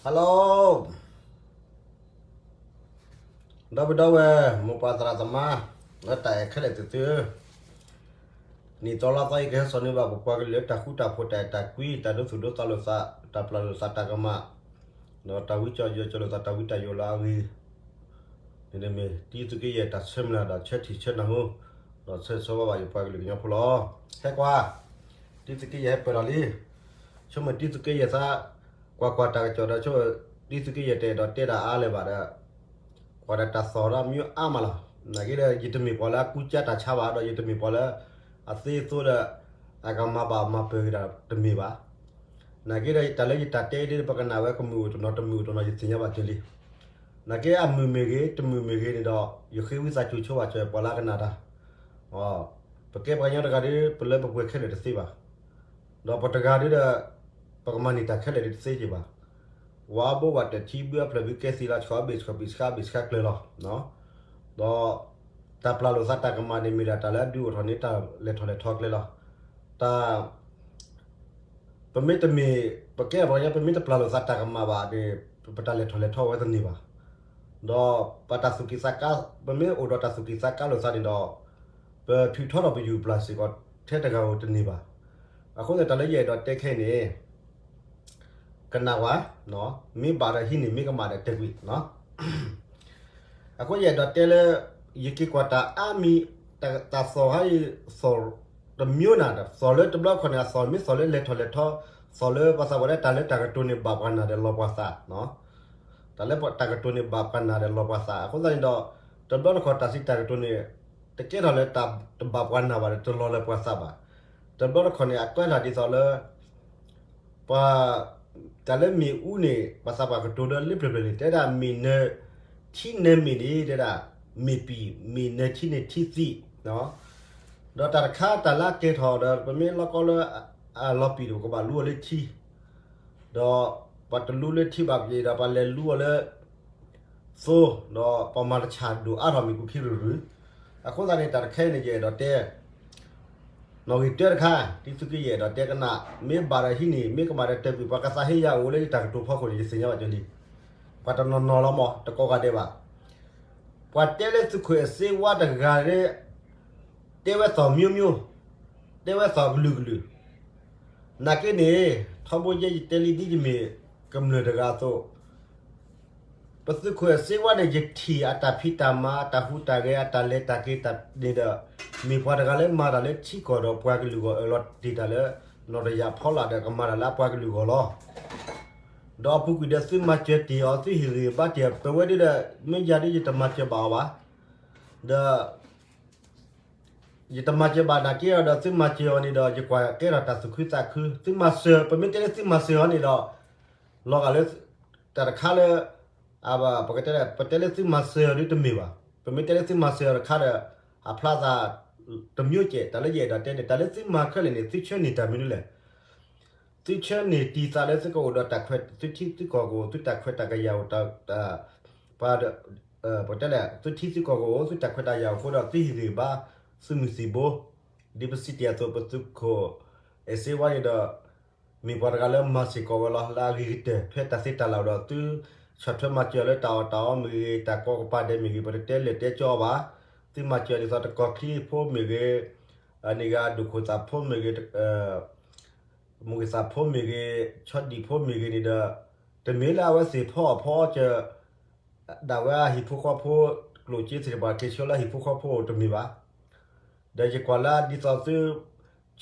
Hello, ဒီပုၢ်ဒီဝဲၢ် မိၢ်ပၢ်သရၣ်သမါ လၢတၢ်အဲၣ်ခဲလၢာ်သ့ၣ်သုဧၢ, နံၣ်သီလါသီအံၤကဟဲစိာ်န့ၢ်ဘၣ်ပပှၤကလုာ်လၢတၢ်ဃူတၢ်ဖိး တၢ်အဲၣ်တၢ်ကွံ တၢ်ဒိသူၣ်ဒိသးလိာ်သး တၢ်ပျၢ်လိာ်သးတၢ်ကမၣ်, ဒီးတၢ်ဝံကၠီယီၤကၠီလိာ်သး တၢ်ဝံတၢ်ယိာ်လၢအဂ့ၤ, န့ၣ်မ့ၢ် တံသုးက့ယဲၢ်တၢ်ဆၢမုၢ်လၢ်ဒီး ဆၢထံၣ်ဆၢနၢ်ဟူ ဒီးဆၢဂ့ၤဆၢဝါဘၣ်ယပှၤကလုာ်ကညီဖိလီၤ. ဟဲကွၢ် တံသုးက့ယဲၢ်ဟဲပၢၢ်ထီၣ်လံ. ဆိကမိၣ်တံသုးက့ယဲၢ်သး ကွၢ်ကွၢ်တၢ်ကစီၣ်ဒီး ဆိကမိၣ်တံသုးက့ယဲၢ်တအဲၣ်ဒိးတဲတၢ်အါလၢၤဘၣ်ဒီး ကွၢ်ဒီးတၢ်သီၣ်ဒီးမ့ၢ်အါမးလီၤ. နာ်က့ဒီး ယတမ့ၢ်ပှၤလၢအကူကၠါတၢ်ဆါဘၣ် ဒီးယတမ့ၢ်ပှၤလၢ အသ့အသိးဒီး အကမၤဘၣ်မၤပၢၢ်က့ၤတၢ်တမ့ၢ်ဘၣ်. နာ်က့ဒီး တၢ်လၢယတၢ်တဲဒ်ပကနၣ်ဝဲ ကမုာ်အိၣ်တနီၤ တမုာ်အိၣ်တနီၤ ယသ့ၣ်ညါဘၣ်က့ၤလံ. နာ်က့အမုာ်မ့ၢ်ဂ့ၤ တမုာ်မ့ၢ်ဂ့ၤန့ၣ်ဒီး ယဃ့ဝံသးစူၤဆိဘၣ်စၢၤပှၤလၢအကနၣ်တၢ်, ပကဲပှၤကညီတဂၤဒီး ပလၢပပှဲၤခဲလၢာ်တသ့ဘၣ်. ဒီးပတဂၤဒီး ပကမၤန့ၢ်တၢ်ခဲလၢာ်ဒီးတသ့က့ၤဘၣ်. ဝးဘိဝးတၢၢ်ထံဘုအဖျၢၣ်ဘုကဲသံလီၤ ဆှီဘ့ၣ်ဆှီဘ့ၣ်ဆှါဘ့ၣ်ဆှါကျၢၤလီၤ. ဒီး တၢ်ပျၢ်လိာ်သးတၢ်ကမၣ်န့ၣ် မ့ၢ်ဒၣ်တၢ်လၢအဒုးအိၣ်ထီၣ်န့ၢ်တၢ်လဲၤထီၣ်လဲၤထီကျဲလီၤ. တၢ် ပမ့ၢ်တမ့ၢ် ပကဲပှၤကညီ ပမ့ၢ်တပျၢ်လိာ်သးတၢ်ကမၣ်ဘၣ်န့ၣ် ပတၢ်လဲၤထီၣ်လဲၤထီဝဲတန့ၢ်ဘၣ်. ဒီးပတၢ်သူၣ်ကံၢ်သးကါ ပမ့ၢ်အိၣ်ဒီးတၢ်သူၣ်ကံၢ်သးကါလိာ်သးန့ၣ်ဒီး ပထုးထီထီၣ်ပယူၢ်ပျၢ်စ့ၢ်ကီးထဲတဂၤဧိၤတန့ၢ်ဘၣ်. အဃိသတးတၢ်လၢယအဲၣ်ဒိးတဲခဲအံၤန့ၣ် ကနၣ်ဝဲ, မ့ၢ်ဘၣ်ဒီးဟံးန့ၢ် မ့ၢ်ကမၣ်ဒီးတဲာ်ကွံာ်. အဃိယအဲၣ်ဒိးတဲလၢ ယက့ၤကွၢ်တၢ်အါမံၤ တၢ်သီၣ်ဟါအံၤ သီၣ်တမျိုးနၤဒီး သီၣ်လၢတဘျီတခီၣ်န့ၣ် အသီၣ်မ့ၢ်သီၣ်လၢလဲၤထီၣ်လဲၤထီ, သီၣ်လၢပှၤသးပှၢ်တဲတၢ်လၢတၢ်ကတိၤန့ၣ်ဘၣ်ပှၤနၢ်ဒီးလီၤပှၤသး, တၢ်လၢတၢ်ကတိၤန့ၣ်ဘၣ်ပှၤနၢ်ဒီးလီၤပှၤသး အဃိသတးန့ၣ်ဒီး တဘျီတခီၣ်တၢ်စံးတၢ်ကတိၤန့ၣ် တကဲထီၣ်လၢတၢ်တဘၣ်ပှၤနၢ်ဘၣ်ဒီးတလီၤလၢပှၤသးဘၣ်. တဘျီတခီၣ်န့ၣ် အကွဲးထီၣ်ဒ်သိးလၢ ပှၤ တၢ်လၢမ့ၣ်အူန့ၣ် ပှၤသးပှၢ်ကတိၤလၢလၢပျၢၤပျၢၤန့ၣ် တဲဒၣ်မ့ၣ်နၢၤ ထံနၢၤမ့ၣ်န့ၣ် တဲဒၣ် မ့ၣ်ပံၤ မ့ၣ်နၢၤထံန့ၣ်ထံသံး, ဒီးတၢ်တခါတၢ်လၢအကဲထီၣ်ဒီး ပမ့ၢ်လီၢ်ကီလၢ အလီၤပံာ်ဒီး ပကဘၣ်လူအီၤလၢထံ ဒီးပှၤတလူလၢထံဘၣ်က့ၤဒီး ပှၤလဲၤလူအီၤလၢ သိ, ဒီးပှၤမၤတဆၣ်ဒိၣ်အါထီၣ်မ့ၢ်ကူၣ်ခံရုၢ်ရုၢ်. အဃိသတးန့ၣ် တၢ်တခဲအံၤန့ၣ် ယအဲၣ်ဒိးတဲ နီၣ်ဂံၢ်တၢတခါ တံသုးက့ယဲၢ်ဒီးတဲကနၣ် မ့ၢ်ဘၣ်ဒီးဟံးန့ၢ် မ့ၢ်ကမၣ်ဒီးတဲာ်ကွံာ် ပှၤကသးဟ့ယၤအိၣ်လၢယတၢ်ကတိၤဖီခိၣ်န့ၣ် ယသ့ၣ်ညါဘၣ်ကလံၤ. ပှၤတနီၤနီၤလီၤမး တကိးဂၤဒဲးဘၣ်. ပှၤတဲလၢသုးခိၣ်အဲၣ်စ့ဝါတဂၤလၢ တဲဝဲသီၣ်မျိုးမျိုး, တဲဝဲသီၣ်ကလုာ်ကလုာ်, နာ်က့န့ၣ် ထီဘိယဲယတဲလံဒ်ယမ့ၢ်ကမျၢၢ်တဂၤအသိး ပသုးခိၣ်အဲၣ်စ့ဝါန့ၣ် ယထံၣ်အတၢ်ဖံးတၢ်မၤ အတၢ်ဟူးတၢ်ဂဲၤ အတၢ်လဲၤတၢ်က့ၤတၢ်န့ၣ်ဒီး မ့ၢ်ပှၤတဂၤလၢမၤတၢ်လၢထံကီၢ်ဒီးပှၤကလုာ်ဂီၢ် အၢၣ်လီၤတ့ၢ်တၢ်လၢ နီၢ်တယၢ်ဖီလာ်ဒီးကမၤတၢ်လၢအပှၤကလုာ်ဂီၢ်လီၤ. ဒီးအပူၤကွံာ်ဒီးသုမၤစၢၤတ့ၢ်အီၤ သုဟ့ၣ်ဂံၢ်ဘါတ့ၢ်အီၤ ပဝဲဒၣ်ဒီး မ့ၢ်ယၤဒ်ယတမၤစၢၤဘၣ်အီၤဘၣ်. ဒီး ယတမၤစၢၤဘၣ်နာ်က့ဒီး သုမၤစၢၤအီၤန့ၣ်ဒီး ယကွၢ်ကဲထီၣ်တၢ်သူၣ်ခုသးခု သုမၤစၢၤ ပမ့ၢ်တဲလၢသုမၤစၢၤအီၤန့ၣ်ဒီး လီၤဂာ်လၢ တၢ်တခါလၢ ပကတဲ ပတဲလၢသုမၤစၢၤအီၤဒ်တမ့ၢ်ဘၣ်. ပမ့ၢ်တဲလၢသုမၤစၢၤအီၤတခါဒီး အဖျါသး တမျိုးကဲး တၢ်လၢယအဲၣ်ဒိးတဲန့ၣ် တၢ်လၢသုမၤခဲလၢာ်န့ၣ် သုဆၢန့ၢ်တၢ်မနုၤလဲၣ်. သုဆၢန့ၢ်တံၢ်သးလၢသုကအိၣ်ဒီးတၢ်ခွဲး သုထံသုကီၢ်ကအိၣ် သုတၢ်ခွဲးတၢ်ကယာ်အိၣ် ပှၤ ပတဲလဲၣ် သုထံသုကီၢ်ကအိၣ် သုတၢ်ခွဲးတၢ်ယာ်အိၣ်အဃိဒီး သုဟ့ၣ်ဂံၢ်ဘါ သုးမုၢ်သံၣ်ဘိ ဒ်ပစံးတ့ၢ်အသိး ပသုးခိၣ်အဲၣ်စ့ဝါန့ၣ်ဒီး မ့ၢ်ပှၤတဂၤလၢမၤစ့ၢ်ကီးဝဲလီၤ လၢအဂ့ၤကတၢၢ် ဖဲတၢ်သ့တၢ်လၢ်ဒီး သုဆီၣ်ထွဲမၤစၢၤလၢတၢ်အီၣ်တၢ်အီမ့ၢ်ဂ့ၤ တၢ်ကီကပၤဒဲးမ့ၢ်ဂ့ၤ ပတတဲလဲၣ်တဲကၠီအီၤဘၣ်. သုမၤစၢၤဒ်သိးတကီၢ်ချံဖိမ့ၢ်ဂ့ၤ အန့ၣ်ဂ့ၤ ဒိၣ်ခိၣ်သးဖိမ့ၢ်ဂ့ၤ မုၢ်ဂ့ၤသးဖိမ့ၢ်ဂ့ၤ ဆီဒံၣ်ဖိမ့ၢ်ဂ့ၤန့ၣ်ဒီး တမ့ၢ်လၢအဝဲသ့ၣ်ဖီအီၣ်ဖီအီစၢၤ ဒၣ်ဝဲအဟံၣ်ဖိဃီဖိ ကျိၣ်စ့သ့ၣ်တဖၣ် က့ၤဆှၢလၢဟံၣ်ဖိဃီဖိတမ့ၢ်ဘၣ်. ဒီးယကွၢ်လၢဒ်သိးသု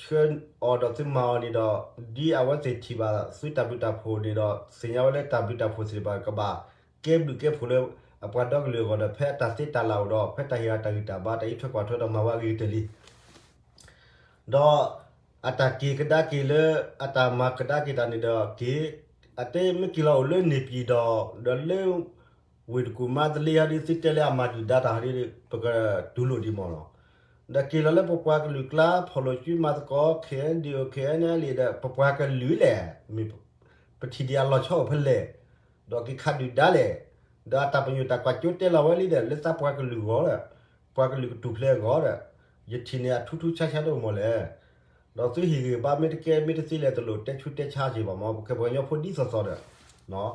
ဆှၢအီၤဒီးသုမၤအီၤန့ၣ်ဒီး ဒ်အဝဲသ့ၣ်ထံၣ်ဘၣ်သုတၢ်ဘျုးတၢ်ဖှိၣ်န့ၣ်ဒီး သ့ၣ်ညါဝဲလၢတၢ်ဘျုးတၢ်ဖှိၣ်သ့ၣ်တဖၣ်ကဘၣ်ကဲဘျုးကဲဖှိၣ်လၢ အပှၤဒီကလုာ်အဂီၢ်ဒီး ဖဲအတၢ်သ့တၢ်လၢ်အိၣ်ဒီး ဖဲတၢ်ဟ့ၣ်အတၢ်ဂံၢ်တၢ်ဘါ တၢ်အံးထွဲကွၢ်ထွဲဒီးမၤဝဲအဂ့ၤကတၢၢ်လံ. ဒီးအတၢ်က့ၤကဒါက့ၤလၢ အတၢ်မၤကဒါက့ၤတၢ်န့ၣ်ဒီးက့ၤ အတဲမ့ၢ်က့ၤလီၤအိၣ်လၢန့ၣ်ပံၤဒီး ဒီးလၢ ဝ့ၢ်တကူၣ်မါသလ့ဟီဒ်သုတဲလၢအမၤဒုၣ်ဒါတၢ်ဟီဒ် ပကတူၢ်လိာ်ဒံးမ့ၢ်လီၤ. ဒီးက့ၤလီၤလၢပပှၤကလုာ်ကျါ ဖီၣ်လိာ်စုမၤသကိး ခဲအံၤဒ်အိၣ် ခဲအံၤန့ၣ်လံဒီး ပပှၤကလုာ်လဲၣ် မ့ၢ် ပထံၣ်ဒံးအလီၤဆီအိၣ်ဖဲလဲၣ် ဒီးက့ၤခးဒုၣ်ဒါလဲၣ်. ဒီးအတၢ်ပညိၣ်တၢ်ကွၢ်ကၠိတဲလီၤဝဲလံဒီး လၢသးပှၤကလုာ်ဂီၢ်ဒီး ပှၤကလုာ်ကထူၣ်ဖျဲးအဂီၢ်ဒီး ယထံၣ်န့ၢ်အထူထူဆါဆါဒိၣ်မးလဲၣ်. ဒီးသုဟ့ၣ်ဂံၢ်ဘါမ့ၢ်တကဲမ့ၢ်တသ့လဲၣ် တလိၣ်တဲဆူတဲဆါက့ၤဘၣ်မး ပကဲပှၤကညီဖိဒ်သိးသိးဒီး နီၢ်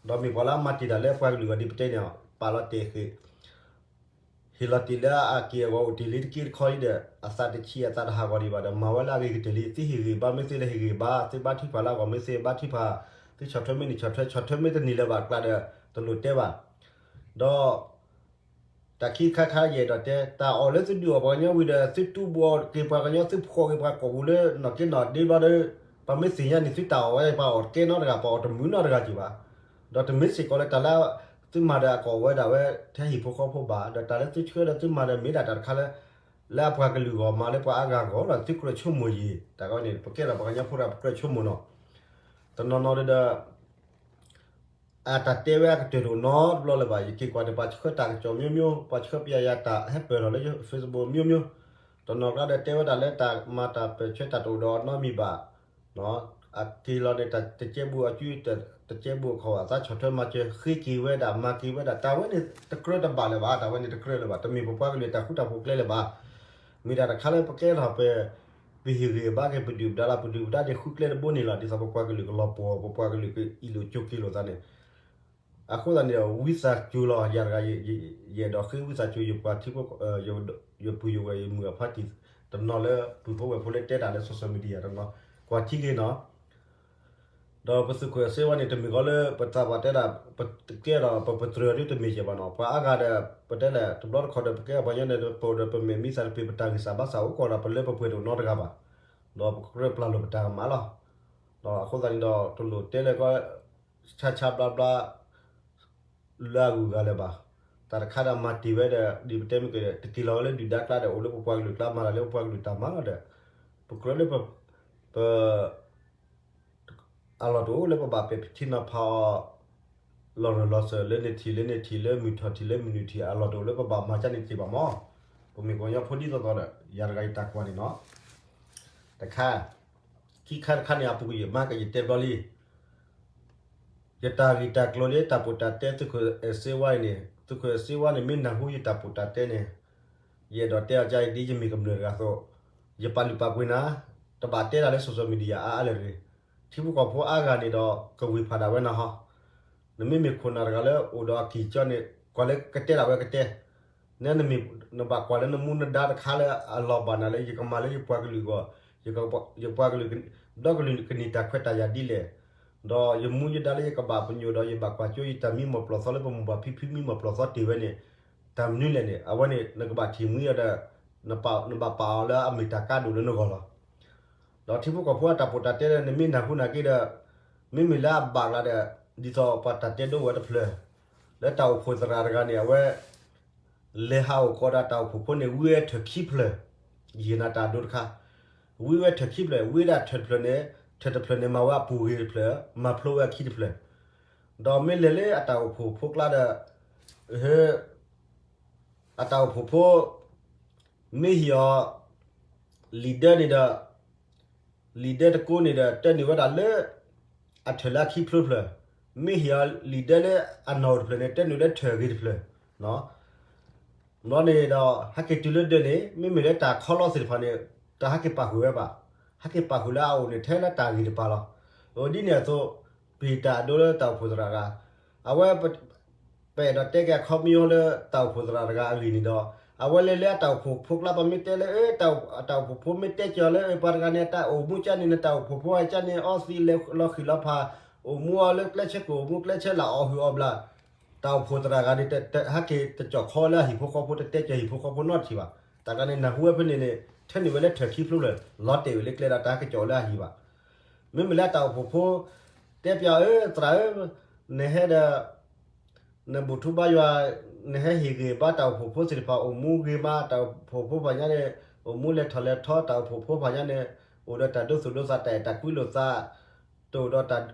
ဒီးမ့ၢ်ပှၤလၢအမၤတ့ၢ်တၢ်လၢပှၤကလုာ်အဂီၢ်ဒ်ပတဲန့ၣ် ပာ်လီၤတဲာ်ဃ့ၢ် ဟ့ၣ်လီၤတ့ၢ်လၢအက့ၢ်အဂီၤအိၣ်တ့ၢ်လံတက့တခီအံၤဒီး အသးတဆံးအသးတဟးဂီၤဒံးဘၣ်ဒီး မၤဝဲလၢအဂ့ၤကတၢၢ်လံ သုဟ့ၣ်ဂံၢ်ဘါမ့ၢ်သ့လၢဟ့ၣ်ဂံၢ်ဘါ သုဘါထုကဖၣ်လၢအဂီၢ်မ့ၢ်သ့ဘါထုကဖၣ် သုဆီၣ်ထွဲမ့ၢ်န့ၣ်ဆီၣ်ထွဲ ဆီၣ်ထွဲမ့ၢ်တန့ၢ်လၢၤဘၣ်အကျါဒီး တလိၣ်တဲဘၣ် ဒီး တၢ်ခံခါခါယအဲၣ်ဒိးတဲ တၢ်အီၣ်လၢသုဒုးအီၣ်ပှၤကညီဝံၤဒီး သုတူၢ်ဘၣ်က့ၤပှၤကညီ သုဖှီၣ်က့ၤပှၤကိာ်ပူၤလၢနီၢ်က့နီၢ်ဒ့ဘျီဒီး ပှၤမ့ၢ်သ့ၣ်ညါန့ၣ် သုတၢ်အီၣ်ဝဲ ပှၤအီၣ်တကဲနီတဂၤ ပှၤအီၣ်တမုာ်နီတဂၤက့ၤဘၣ်. ဒီးတမ့ၢ်စ့ၢ်ကီးလၢတၢ်လၢ သုမၤဒီးအကအီၣ်ဝဲဒၣ်ဝဲ ထဲဟံၣ်ဖိဃီဖိဘၣ် ဒီးတၢ်လၢသုဆှၢဒီးသုမၤဒီးမ့ၢ်ဒၣ်တၢ်တခါလၢ လၢအပှၤကလုာ်ဂီၢ်မၤလၢပှၤအါဂၤဂီၢ်လီၤ သုကြၢးဆိကမိၣ်ယံၤ တၢ်ဂီၢ်န့ၣ် ပကဲလီၤပှၤကညီဖိဒီးပကြၢးဆိကမိၣ်နီၤ တနီၤနီၤဒီး အတၢ်တဲဝဲအကတၢၢ်တအိၣ်နီတဘျီလၢၤဘၣ် ယက့ၤကွၢ်န့ၣ် ပှၤဆှၢတၢ်ကစီၣ်မျိုးမျိုး ပှၤဆှၢပယၤယၤတၢ်ဟဲပၢၢ်ထီၣ်လၢ Facebook မျိုးမျိုး တနီၤကျါဒီးတဲဝဲဒၣ်လၢတၢ်မၤတၢ်ပၢၢ်ဆၢတၢ်တအိၣ်ဒီးနီတမံၤဘၣ် အက့ၤလီၤန့ၣ် တၢ်တကဲဘူးအကု တကဲဘူးအခီၣ် အသးဆီၣ်ထွဲမၤစၢၤ ဃ့က့ၤဝဲဒၣ် မၤက့ၤဝဲဒၣ် တၢ်ဝဲန့ၣ်တကြၢးတဘၣ်လၢၤဘၣ် တၢ်ဝဲန့ၣ်တကြၢးလၢၤဘၣ် တမ့ၢ်ပပှၤကလုာ်တၢ်ဃူတၢ်ဖိးကျဲလၢၤဘၣ် မ့ၢ်ဒၣ်တခါလၢပကဲထီၣ်ပ ပဟ့ၣ်ဂံၢ်ဘါက့ၤပဒုၣ်ပဒါလၢ ပဒုၣ်ပဒါန့ၣ်ဃုကျဲတဘိန့ၣ်လီၤ ဒ်သိးပပှၤကလုာ်ကလီၤပှီၢ် ပပှၤကလုာ်ကအံးလိာ်ကၠိက့ၤလိာ်သးန့ၣ် အဃိသတးန့ၣ်ဒီး ဝံသးစူၤလီၤ ယၤတဂၤ ယအဲၣ်ဒိးဃ့ဝံသးစူၤ ယပှၤထံဖိ ယပုၢ်ယဝဲၢ်ယမုၢ်အဖါတံၢ် တနီၤလၢပုၢ်ဖိဝဲၢ်ဖိလၢတဲတၢ်လၢ social media တနီၤ ကွၢ်ထံဂ့ၤနီၤ ဒီးပသုးခိၣ်အဲၣ်စ့ဝါန့ၣ် တမ့ၢ်ကီးလၢပသးပှၢ်တဲဒၣ် ပကဲဒီးပပတြၢၤဒ်တမ့ၢ်ကဲဘၣ်နီၤ ပှၤအါဂၤဒီး ပတဲလဲၣ် တဘျီတခီၣ်ဒီး ပကဲပှၤကညီန့ၣ် ပအိၣ်ဒီးပမဲာ်မံသးတပ့ၤ ပတၢ်ဂံၢ်စၢ်ဘါစၢ်အိၣ်ကီးဒီး ပလၢပပှဲၤတအိၣ်နီတဂၤဘၣ် ဒီးပကြၢးပျၢ်လိာ်ပတၢ်ကမၣ်လီၤ ဒီးအဃိသတးန့ၣ်ဒီး တလိၣ်တဲလၢကီး ဆါဆါဘျါဘျါ လၢအဂုၤအဂၤလၢၤဘၣ်. တၢ်တခါဒီးမၤတ့ၢ်ဝဲဒီး ဒ်ပတဲမ့ၢ်က့ၤဒီး တက့ၤလီၤဝဲလၢဒုၣ်ဒါကျါဒီး အိၣ်လၢပပှၤကလုာ်ကျါ မၤတၢ်လၢပပှၤကလုာ်တၢ်မၤလီၤဒီး ပကြၢးလၢပ အလီၢ်တအိၣ်လၢပဘၣ်ပဲာ်ထံနီၤဖးအီၤ လီၤရၢၢ်လီၤစၢၤ လၢန့ၣ်ထံၣ်လၢန့ၣ်ထံၣ် လၢမုၢ်ထီၣ်ထံၣ်လၢမုၢ်နုာ်ထံၣ် အလီၢ်တအိၣ်လၢပဘၣ်မၤကၢန့ၣ်တက့ၢ်ဘၣ်မီၢ်. ပမ့ၢ်ပှၤကညီဖိဒ်သိးသိးဒီး ယၤတဂၤယတၢ်ကွၢ်န့ၣ်နီၤ. တခါ ခံခါတခါန့ၣ် အပူၤကွံာ်ယမၤကယတဲဘျီလံ ယတၢ်ဂ့ၢ်တၢ်ကျိၤလၢတၢ်ပီးတၢ်တဲသုးခိၣ်အဲၣ်စ့ဝါအံၤန့ၣ် သုးခိၣ်အဲၣ်စ့ဝါန့ၣ် မ့ၢ်နၢ်ဟူယတၢ်ပီးတၢ်တဲန့ၣ် ယအဲၣ်ဒိးတဲအီၤကါအံၤဒ်ယမ့ၢ်ကမျၢၢ်တဂၤအသိး ယပာ်လုၢ်ပာ်ပှ့ၤနၤ တဘၣ်တဲတၢ်လၢ social media အါအါလၢၤတဂ့ၤ. ထံဖိကီၢ်ဖိအါဂၤန့ၣ်ဒီး ကဝံၢ်ဖးဒၣ်ဝဲနၤဟီ နမ့မ့ၢ်ခိၣ်နၢ်တဂၤလၢအိၣ်ဒီးအကံၢ်ကၠီန့ၣ် ကွၢ်လၢကတဲဒၣ်ဝဲကတဲ နဲနမ့ၢ်နဘၣ်ကွၢ်လၢနမူနဒါတခါလၢအလီၤဘၣ်နၤလၢယကမၤလၢယပှၤကလုာ်အဂီၢ်, ယပှၤကလုာ် ဒီကလုာ်ကန့ၢ်တၢ်ခွဲးတၢ်ယာ်ဒ်လဲၣ်, ဒီးယမူယဒါလၢယကဘၣ်ပညိၣ်ဒီးယဘၣ်ကွၢ်ကၠိယတၢ်မံမီၢ်ပျီၢ်သီလၢပမိၢ်ပၢ်ဖံဖုမံမီၢ်ပျီၢ်သီတ့ၢ်ဝဲန့ၣ်, တၢ်မနုၤလဲၣ်န့ၣ် အဝဲန့ၣ် နကဘၣ်ထံၣ်မှံအီၤဒီး နဘၣ်ပာ်အီၤလၢအမ့ၢ်တၢ်ကါဒိၣ်လၢနဂီၢ်လီၤ. ဒီးထံဖိကီၢ်ဖိအတၢ်ပီးတၢ်တဲဒီး နမ့ၢ်နၢ်ဟူနာ်က့ဒီး မ့မ့ၢ်လၢအဘၣ်ကျါဒီး ဒ်သိးပှၤတၢ်တဲဒိဝဲတဖျၢၣ် လၢတၢ်အိၣ်ဖှိၣ်သရၣ်တဂၤန့ၣ် အဝဲ လဲၤဟးအိၣ်ကီးဒီးတၢ်အိၣ်ဖှိၣ်ဖိန့ၣ် ဝံဝဲထၢၣ်ခံဖျၢၣ်, ယဟ့ၣ်နၤတၢ်ဒိတခါ, ဝံဝဲထၢၣ်ခံဖျၢၣ်, ဝံဒၣ်ထၢၣ်တဖျၢၣ်န့ၣ်, ထၢၣ်တဖျၢၣ်န့ၣ် မၤဝဲအပူၤဂ့ၤတဖျၢၣ်, မၤဖျိဝဲအခံတဖျၢၣ်, ဒီးမ့ၢ်လဲၤလၢအတၢ်အိၣ်ဖှိၣ်ဖိကျါဒီး အတၢ်အိၣ်ဖှိၣ်ဖိ မ့ၢ်ဟ့ၣ်အီၤ လံာ်ဒၢန့ၣ်ဒီး လံာ်ဒၢတကိးန့ၣ်ဒီး တၢနုာ်ဝဲဒၣ်လၢ အထၢၣ်လၢအခံဖျိဖျၢၣ်, မ့ၢ်ဟ့ၣ်အီၤလံာ်ဒၢလၢအနီၢ်အိၣ်တဖျၢၣ်န့ၣ် တၢနုာ်လၢထၢၣ်ဂ့ၤတဖျၢၣ်, ဘျီန့ၣ်ဒီး ဟဲက့ၤတုၤလၢဒၢန့ၣ် မ့မ့ၢ်လၢတၢ်ခီလီသ့ၣ်တဖၣ်န့ၣ် တၢ်ဟဲက့ၤပာ်ဃုာ်ဝဲဘၣ်, ဟဲက့ၤပာ်ဃုာ်လၢအအိၣ်န့ၣ် ထဲလၢတၢ်ဂ့ၤတပၤလီၤ. အဒ်န့ၣ်အသိး ပဟ့ၣ်တၢ်အဒိလၢတၢ်အိၣ်ဖှိၣ်သရၣ်တဂၤ, အဝဲ ပအဲၣ်ဒိးတဲက့ၤအခီပညီလၢတၢ်အိၣ်ဖှိၣ်သရၣ်တဂၤအဂ့ၢ်န့ၣ်ဒီး အဝဲလဲၤလၢအတၢ်အိၣ်ဖှိၣ်ဖိကျါ ပမ့ၢ်တဲလၢ အတၢ်အိၣ်ဖှိၣ်ဖိမ့ၢ်တဲက့ၤအီၤလၢ ပှၤတဂၤန့ၣ် တၢ်အိၣ်မူကၠၢန့ၣ် နတၢ်အိၣ်ဖှိၣ်ဖိအကၠၢန့ၣ် အီသံးလဲၤလီၤဃံၤလီၤဖး, အိၣ်မူအီၤလၢကျဲဆၢကိၣ် အိၣ်မူကျဲဆၢလာ် အီၣ်ဟုၣ်အီၣ်ဘျၣ်, တၢ်အိၣ်ဖှိၣ်သရၣ်တဂၤန့ၣ် ဟဲက့ၤတကၠီၣ်ခီလၢအဟံၣ်ဖိဃီဖိ တတဲက့ၤဟံၣ်ဖိဃီဖိနီတထံၣ်ဘၣ်. တၢ်တဂၤန့ၣ် နၢ်ဟူဝဲဖဲန့ၣ်န့ၣ် ထၢနုာ်ဝဲလၢထၢၣ်ခံဖျိဖျၢၣ် လီၤတဲာ်ဝဲလၢကျဲဒီး တၢ်ဟဲက့ၤကၠီၣ်လၢအဟံၣ်ဘၣ်. မ့မ့ၢ်လၢအတၢ်အိၣ်ဖှိၣ်ဖိ တဲပျးအၢ သရၣ်ဧၢ, နဟဲဒီး နဘူၣ်ထူဘါယွၤ, နဟဲဟ့ၣ်ဂ့ၤဘါတၢ်အိၣ်ဖှိၣ်ဖိသ့ၣ်တဖၣ် အိၣ်မူဂ့ၤမး တၢ်အိၣ်ဖှိၣ်ဖိဖးညါန့ၣ် အိၣ်မူလဲၤထီၣ်လဲၤထီ တၢ်အိၣ်ဖှိၣ်ဖိဖးညါန့ၣ် အိၣ်ဒီးတၢ်ဒိသူၣ်ဒိသး တၢ်အဲၣ်တၢ်ကွံလိာ်သး, တအိၣ်ဒီးတၢ်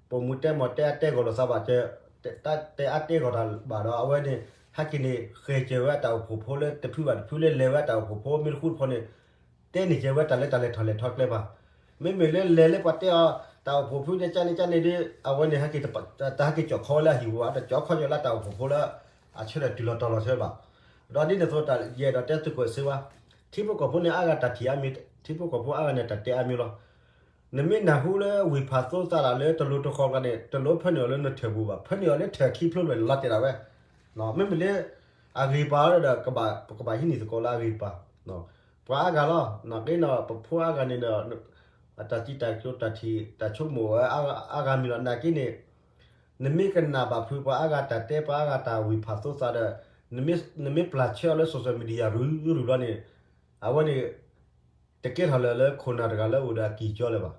ပိာ်မုၣ်တဲမီၢ်တဲအါတဲဂီၢ်လိာ်သးဘၣ် တဲအါတဲဂီၢ်တၢ်ဘၣ်ဒီး အဝဲန့ၣ် ဟဲက့ၤန့ၣ် ဃဲၤစၢၤဝဲတၢ်အိၣ်ဖှိၣ်ဖိလၢတဖုဘၣ်တဖုလၢလဲၤဝဲတၢ်အိၣ်ဖှိၣ်ဖိမ့ၢ်တဃူတဖိးန့ၣ် တဲန့ၢ်ကဲဝဲတၢ်လၢတၢ်လဲၤထီၣ်လဲၤထီကျဲဘၣ်. မ့မ့ၢ်လၢလဲၤလၢပှၤတဲအီၤ တၢ်အိၣ်ဖှိၣ်ဖိန့ၣ်ကၠၢန့ၣ်ကၠၢန့ၣ်ဒီး အဝဲန့ၣ် တၢ်ဟဲက့ၤကၠီၣ်ခီဝဲလၢအဟံၣ်ပူၤဘၣ် တၢ်ကၠီၣ်ခီကၠီၣ်လၢတၢ်အိၣ်ဖှိၣ်ဖိလၢ အဆၢထၢၣ်တုၤလီၤတီၤလီၤဆၢဘၣ်. ဒီးဒ်န့ၣ်အသိး ယအဲၣ်ဒိးတဲသုးခိၣ်စ့ဝါ, ထံဖိကီၢ်ဖိန့ၣ်အါဂၤတၢ်ထံၣ်အါမံၤ, ထံဖိကီၢ်ဖိအါဂၤန့ၣ်တၢ်တဲအါမံၤလီၤ. နမ့ၢ်နၢ်ဟူလၢဝ့ၢ်ဖးသိသးဒၣ်လၢတလိၤတဃီၤကျါန့ၣ် တလိၤဖၢနုာ်အီၤလၢနထၢၣ်ပူၤဘၣ်, ဖၢနုာ်အီၤလၢထၢၣ်ခံဖျိဖျၢၣ်န့ၣ် လီၤတဲာ်ဒၣ်ဝဲ, မ့မ့ၢ်လၢ အဂ့ၤပာ်လီၤဒီး ပကဘၣ်ဟံးန့ၢ်သကိးလၢအဂ့ၤပာ်, ပှၤအါဂၤလီၤ, နာ်က့ဒီး ပဖိအါဂၤန့ၣ်ဒီး အတၢ်စံးတၢ်ကတိၤတၢ်ထံၣ်တၢ်ဆိကမိၣ်ဝဲအါဂၤမံၤလီၤ, နာ်က့န့ၣ် နမ့ၢ်ကနၣ်ဘၣ်ဖုးပှၤအါဂၤတၢ်တဲ ပှၤအါဂၤတၢ်ဝ့ၢ်ဖးသိသးဒီး နမ့ၢ်ပျၢ်ဆၢအီၤလၢ social media ရူၤရူၤဘျီန့ၣ် အဝဲန့ၣ် တကဲထီၣ်လၢၤလၢခိၣ်နၢ်တဂၤလၢအိၣ်ဒီးအကံၢ်ကၠီလၢၤဘၣ်.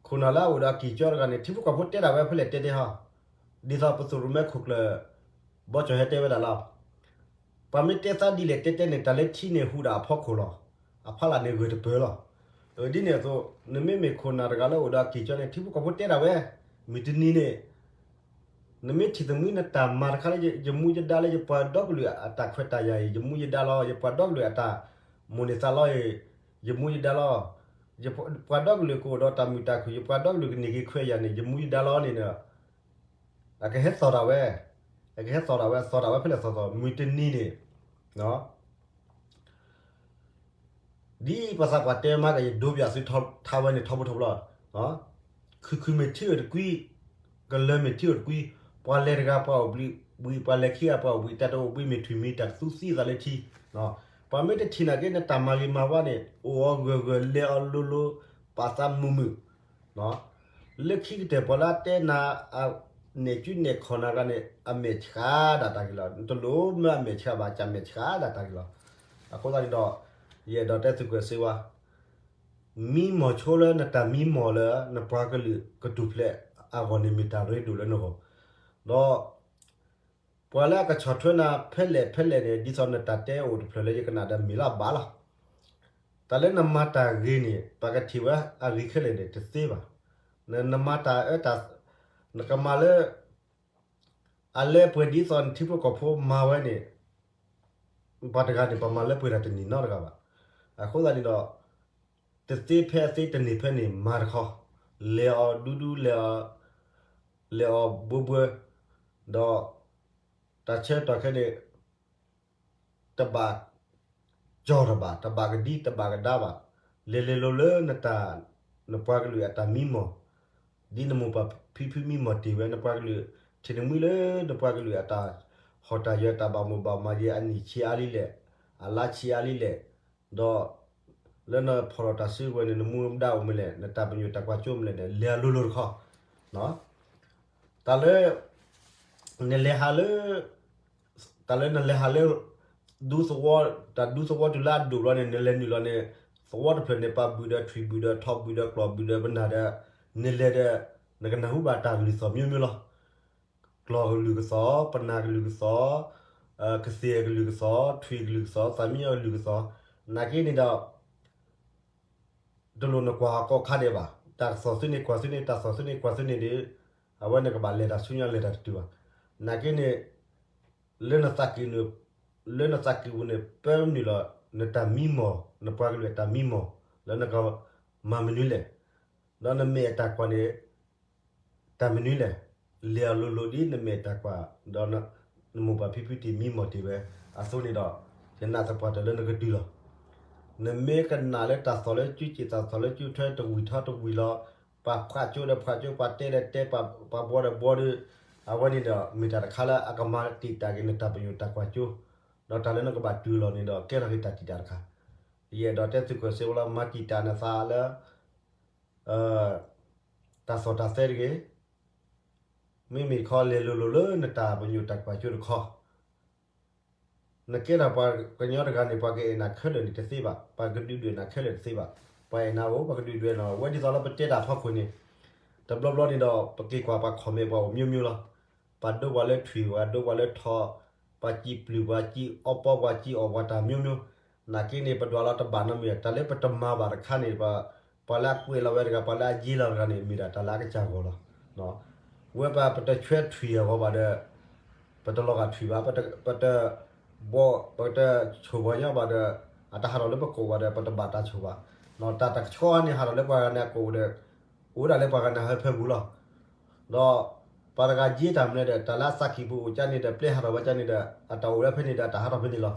ခိၣ်နၢ်လၢအအိၣ်ဒီးအကံၢ်ကၠီတဂၤန့ၣ် ထံဖိကီၢ်ဖိတဲဒၣ်ဝဲဖဲလဲၣ်တဲတဲဟီ, ဒ်သိးပသုးရိၣ်မဲခိၣ်ကျၢၢ် ဘီကၠီၣ်ဟဲတဲဝဲဒၣ်လီၤ. ပှၤမ့ၢ်တဲသးဒ်လဲၣ်တဲတဲန့ၣ် တၢ်လၢထံန့ၣ်ဟူးဒၣ်အဖီခိၣ်လီၤ. အဖီလာ်န့ၣ်ဂၢၢ်တပၢၢ်လီၤ. ဒ်န့ၣ်အသိး နမ့မ့ၢ်ခိၣ်နၢ်တဂၤလၢအိၣ်ဒီးအကံၢ်ကၠီန့ၣ် ထံဖိကီၢ်ဖိတဲဒၣ်ဝဲ, မုၢ်တနံၤန့ၣ် နမ့ၢ်ထံၣ်သမံနတၢ်မၤတခါလၢယမူယဒါလၢယပှၤဒီကလုာ်အတၢ်ခွဲးတၢ်ယာ်အံၤ ယမူယဒါလီၤ, ယပှၤဒီကလုာ်အတၢ်မိၣ်န့ၢ်သးလီအံၤ ယမူယဒါလီၤ. ယပှၤဒီကလုာ်ကအိၣ်ဒီးတၢ်မုာ်တၢ်ခုၣ် ယပှၤဒီကလုာ်ကန့ၢ်က့ၤခွဲးယာ်န့ၣ် ယမူယဒါလီၤန့ၣ်ဒီး အကဟဲသီၣ်ဒၣ်ဝဲ, အကဟဲသီၣ်ဒၣ်ဝဲ သီၣ်ဒၣ်ဝဲဖဲလဲၣ်သီၣ်သီၣ် မုၢ်တနံၤန့ၣ် ဒ်ပှၤသးပှၢ်တဲမးက့ၤ ယဒိပၠးသုထါဝဲန့ၣ်ထီဘိထီဘိလီၤ. ခုၣ်ခုၣ်မ့ၢ်ထံဧိၤတကွံ, ကလၢၤမ့ၢ်ထံဧိၤတကွံ, ပှၤလဲၤတဂၤပှၤအိၣ်ဘှံး, ပှၤလဲၤခံဂၤပှၤအိၣ်ဘှံး, တၢ်တအိၣ်ဘှံးမ့ၢ်ထွံၣ်မံၤ တၢ်ကသူသံသးလၢထံ. ပှၤမ့ၢ်တထံၣ်နာ်က့ နတၢ်မၤဂ့ၤမၤဝါန့ၣ် အိၣ်အီၤဂၢၢ်ဂၢၢ် လဲၤအီၤလိၤလိၤ, ပာ်သးမုာ်မုာ် လၢခံကတၢၢ်ပှၤလၢအတဲနၤ အနဲၣ်ကူနဲၣ်ခီၣ်နၤတဂၤန့ၣ် အမဲာ်ဆှးဒၣ်တၢ်ဂ့ၤလီၤ. နတလိၣ်မၢအမဲာ်ဆှးဘၣ် ကမဲာ်ဆှးဒၣ်တၢ်ဂ့ၤလီၤ. အဃိသတးန့ၣ်ဒီး ယအဲၣ်ဒိးတဲသုးကွဲးစ့ဝါ မံမီၢ်ဆိလၢနတၢ်မံမီၢ်လၢ နပှၤကလုာ်ကထူၣ်ဖျဲးအဂီၢ်န့ၣ် မ့ၢ်တၢ်ရ့ဒိၣ်လၢနဂီၢ်, ဒီး ပှၤလၢအကဆီၣ်ထွဲနၤဖဲလဲၣ်ဖဲလဲၣ်န့ၣ် ဒ်သိးနတၢ်တဲအိၣ်တဖျၢၣ်လၢယကနၣ်ဒီးမ့ၢ်လၢအဘၣ်လီၤ. တၢ်လၢနမၤတၢ်ဂ့ၤန့ၣ် ပှၤကထံၣ်ဝဲအဂ့ၤခဲလၢာ်န့ၣ် တသ့ဘၣ်. နမၤတၢ်အၢတၢ်, နကမၤလၢ အလၢပှဲၤဒ်သိးနထံဖိကီၢ်ဖိမၤဝဲန့ၣ် ပှၤတဂၤန့ၣ် ပှၤမၤလၢပှဲၤတၢ်တန့ၢ်နီတဂၤဘၣ်. အဃိသတးန့ၣ်ဒီး တသ့ဖဲအသ့တန့ၢ်ဖဲန့ၣ် မၤတခီ, လဲၤအီၤဒူဒူ လဲၤအီၤ, လဲၤအီၤဘှီဘှီ, ဒီး တၢ်ဆၢကတီၢ်ခဲအံၤန့ၣ် တဘၣ် ကၠီၣ်တဘၣ်, တဘၣ်ကဒံတဘၣ်ကဒါဘၣ်. လဲၤလဲၤလိၤလိၤလၢနတၢ်, နပှၤကလုာ်အတၢ်မံမီၢ်, ဒ်နမိၢ်ပၢ်ဖံဖုမံမီၢ်တ့ၢ်ဝဲ နပှၤကလုာ်, ထံၣ်တမှံလၢနပှၤကလုာ်အတၢ်ဟီၣ်တၢ်ယၢၤ တၢ်ဘၣ်မိၣ်ဘၣ်မးယဲ အနံၣ်ဆံးအါလံလဲၣ်, အလါဆံးအါလံလဲၣ်, ဒီး လၢနဖီၣ်ထီၣ်တၢ်စုကဝဲၤန့ၣ် နမူနဒါအိၣ်မနုၤလဲၣ်, နတၢ်ပညိၣ်တၢ်ကွၢ်စိမနုၤလဲၣ်န့ၣ် လဲၤအလိၤလိၤတခီ, တၢ်လၢ နလဲၤဟးလၢ တၢ်လၢနလဲၤဟးလၢ ဒူသဝီ, တၢ်ဒူသဝီတုၤလၢအဒိၣ်ဘျီန့ၣ် နလဲၤနုာ်လီၤန့ၣ် သဝီတဖျၢၣ်န့ၣ် ပာ်ဘုၣ်ဒီးထွံၣ်ဘုၣ်ဒီးထီဘုၣ်ဒီး ကျီၢ်ဘုၣ်ဒီးပနၢ်ဒီး နလဲၤဒီး နကနၢ်ဟူဘၣ်တၢ်ကလုၢ်သီၣ်မျိုးမျိုးလီၤ. ကျီၢ်ကလုၢ်ကသီၣ်, ပနၢ်ကလုၢ်ကသီၣ်, ကသ့ၣ်ကလုၢ်ကသီၣ်, ထွံၣ်ကလုၢ်ကသီၣ်, သးမံအကလုၢ်ကသီၣ်, နာ်က့န့ၣ်ဒီး တလိၣ်နကွၢ်ကိးခါဒဲးဘၣ်. တၢ်ကသီၣ်သုန့ၣ်ကွၢ်သုန့ၣ်, တၢ်သီၣ်သုန့ၣ်ကွၢ်သုန့ၣ်ဒီး အဝဲနကဘၣ်လဲၤတၢ်ဆူညါလဲၤတၢ်တတုၤဘၣ်. နာ်က့န့ၣ် လၢနသးကံၢ်, လၢနသးကံၢ်ပူၤန့ၣ် ပၢနုာ်လီၤ နတၢ်မံမီၢ်, နပှၤကလုာ်အတၢ်မံမီၢ် လၢနကမၤမနုၤလဲၣ်. ဒီးနမဲာ်အတၢ်ကွၢ်န့ၣ် တၢ်မနုၤလဲၣ်. လဲၤအလိၤလိၤဒ်နမဲာ်တၢ်ကွၢ်, ဒီးနမိၢ်ပၢ်ဖံဖုတ့ၢ်မံမီၢ်တ့ၢ်ဝဲအသိးန့ၣ်ဒီး ယနာ်သပှၢ်တၢၢ်လၢနကတုၤလီၤ. နမ့ၢ်ကနၣ်လၢတၢ်သီၣ်လၢစုစ့ၣ် တၢ်သီၣ်လၢစုထွဲ တဝံၤထီတဝံၤလီၤ, ပှၤဖှးကၠိဒီးဖှးကၠိ, ပှၤတဲဒီးတဲ, ပှၤဘှီဒီးဘှီဒီး အဝဲန့ၣ်ဒီး မ့ၢ်တၢ်တခါလၢအကမၤတံာ်တာ်က့ၤနတၢ်ပညိၣ်တၢ်ကွၢ်စိ, ဒီးတၢ်လၢနကဘၣ်တုၤလီၤန့ၣ်ဒီး ကဲထီၣ်က့ၤတၢ်တံာ်တာ်တခါ. ယအဲၣ်ဒိးတဲသုးကွဲးစ့ဝါလၢ မၤတံာ်တာ်နသးလၢ တၢ်သီၣ်တၢ်သဲတဂ့ၤ, မ့မ့ၢ်တခီလဲၤလိၤလိၤလၢနတၢ်ပညိၣ်တၢ်ကွၢ်စိတခီ. နကဲထီၣ်ပှၤကညီတဂၤန့ၣ် ပှၤကအဲၣ်နၤခဲလၢာ်န့ၣ်တသ့ဘၣ်, ပှၤကဒုးဒွဲၣ်နၤခဲလၢာ်တသ့ဘၣ်. ပှၤအဲၣ်နၤအိၣ် ပှၤကဒုးဒွဲၣ်နၤ, ဝဲဒ်သိးလၢပတဲတၢ်ဖီခိၣ်န့ၣ် တဘျီဘျီန့ၣ်ဒီး ပက့ၤကွၢ်ပှၤ comment ပှၤအိၣ်မျိုးမျိုးလီၤ. ပှၤဒိပှၤလၢထွံၣ်, ပှၤဒိပှၤလၢထီ, ပှၤစံးပျုၢ်, ပှၤစံးအီပီ, ပှၤစံးအီၣ်ပှၤတၢ်မျိုးမျိုး, နာ်က့န့ၣ် ပဒွးလီၤတဘၣ်နီတမံၤ, တၢ်လၢပတမၤဘၣ်တခါန့ၣ် ပှၤလၢအကွဲးလီၤဝဲတဂၤ, ပှၤလၢအယ့လီၤတဂၤန့ၣ် မ့ၢ်ဒၣ်တၢ်လၢအကစၢ်ဂီၢ်လီၤ. ဝဲပှၤပတဆွဲထွံၣ်အဂီၢ်ဘၣ်ဒီး ပတလီၤဂာ်ထွံၣ်ဘၣ်, ပတဘီ, ပတဆိၣ်ပှၤညီဘၣ်ဒီး အတၢ်ဟးထီၣ်လၢပကိာ်ဘၣ်ဒီး ပတဘၣ်တၢ်ဆိၣ်ဘၣ်. တၢ်တကဆှီန့ၣ် ဟးထီၣ်လၢပှၤဂၤန့ၣ်အကိာ်ဒီး အိၣ်ဒၣ်လၢပှၤဂၤန့ၣ်ဟၢဖၢပူၤလီၤ. ဒီးပှၤတဂၤယ့တၢ်မနုၤဒီး တၢ်လၢအသးကံၢ်ပူၤအိၣ်ကါန့ၣ်ဒီး ပျဲဟးထီၣ်ဝဲကါန့ၣ်ဒီး အတၢ်အိၣ်လၢဖဲန့ၣ်ဒီး အတၢ်ဟးထီၣ်ဖဲန့ၣ်လီၤ.